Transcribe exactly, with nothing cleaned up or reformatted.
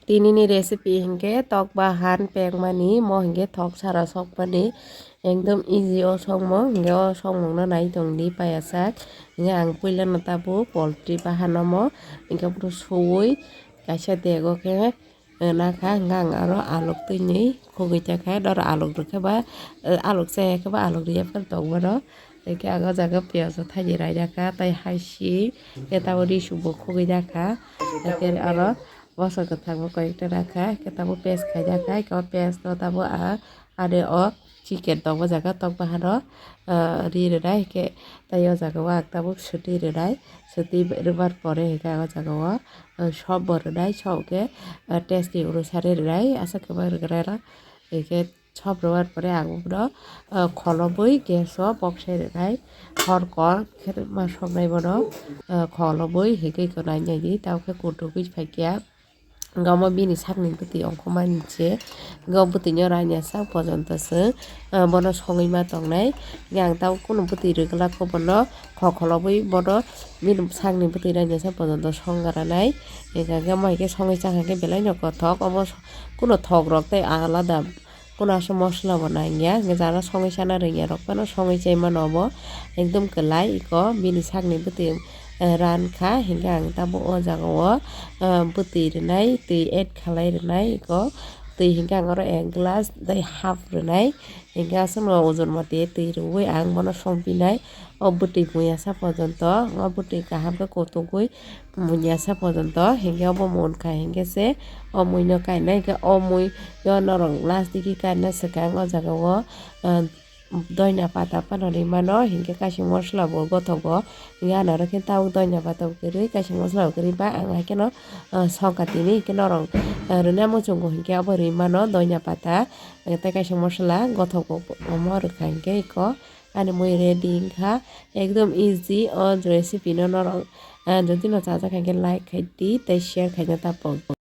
Tinini recipe hinkhe tok bahan pekmani, mo hinkhe thok sara sokmani, ekdom easy o songmung, hinkhe o songmungno nai tongdi payasak. Hinkhe ang puilano tabuk poultry bahano mo, hinkhe boro suwi kaisa dego khe, eh, nakha, hinkhe ang aro alok twini khugui takha, doro alok rwkhe ba, eh, alok chaya khe ba alok rwya phano tongmano. Hinkhe ang o jaga piyaj o thaini raida kha, tei hai si, khe tabuk ri subo khugui dakha. Hinkhe aro bosor kwthang bo koyekta rakha, hinkhe tabuk paste khai dakha, hinkhe o paste no tabuk ang ani o chicken tongma jaga tok bahano, ah, ri rwnai, hinkhe tei o jaga o ang tabuk swtwi rwnai, swtwi rwbar pore hinkhe ang o jaga o, ah, sop bo rwnai, sop khe, ah, tasty onusare rwnai, aswk khe ma rwgwlai rw, hinkhe Sop rwar pore ang bono, ah, kholobwi gas o bok sai rwnai. Hor kor khe ma soknai bono, ah, kholobwi higwi kwnai nai di, tamo khe kutukgwi phai khe. Omo bini sakni bwtwi ongkhormani se. Hinkhe o bwtwino ranya sak pojonto se, ah, bono songwi ma tongnai. Hinkhe ang tamo kunu bwtwi rwgwlak kho bono, kho kholobwi bono bini sakni bwtwi ranya sak pojonto songranai. Hinkhe omo hai khe songwi chakha khe belai no kothok. Omo kunu thok rok tei alada. Kunu aswk mosola bo nangya, hinkhe jara songwi chana rwngya rok phano songwi chai mano obo, ekdom kwlai iko bini sakni bwtwi, eh, ran kha, hinkhe ang tabuk o jaga o, eh, bwtwi rwnai, twi add khalai rwnai iko, twi hinkhe ang oro ek glass tei half rwnai, hinkhe aswkno ojor mate twi rwui ang bono songpinai. O bwtwi muya sa pojonto, o bwtwi kaham khe kutugwi muya sa pojonto, hinkhe obo munkha hinkhe se o mui no kainai, hinkhe o mui yo norok last digi kaina swkang o jaga o, ah, doina pata phano ri mano, hinkhe kaising mosola bo gothogo, hinkhe ano oro khe tabuk doina pata bo kwrwi, kaising mosola bo kwrwi ba ang hai kheno, ah, songkha tini, hinkhe norok, ah, rwna muchungo hinkhe obo ri mano doina pata, tei kaising mosola gothogo omo rwkha hinkhe iko. Ani mui ready wngkha, ekdom easy o recipe no norok, ah, jodi no chajak kha khe like khai di tei share khaina ta pok.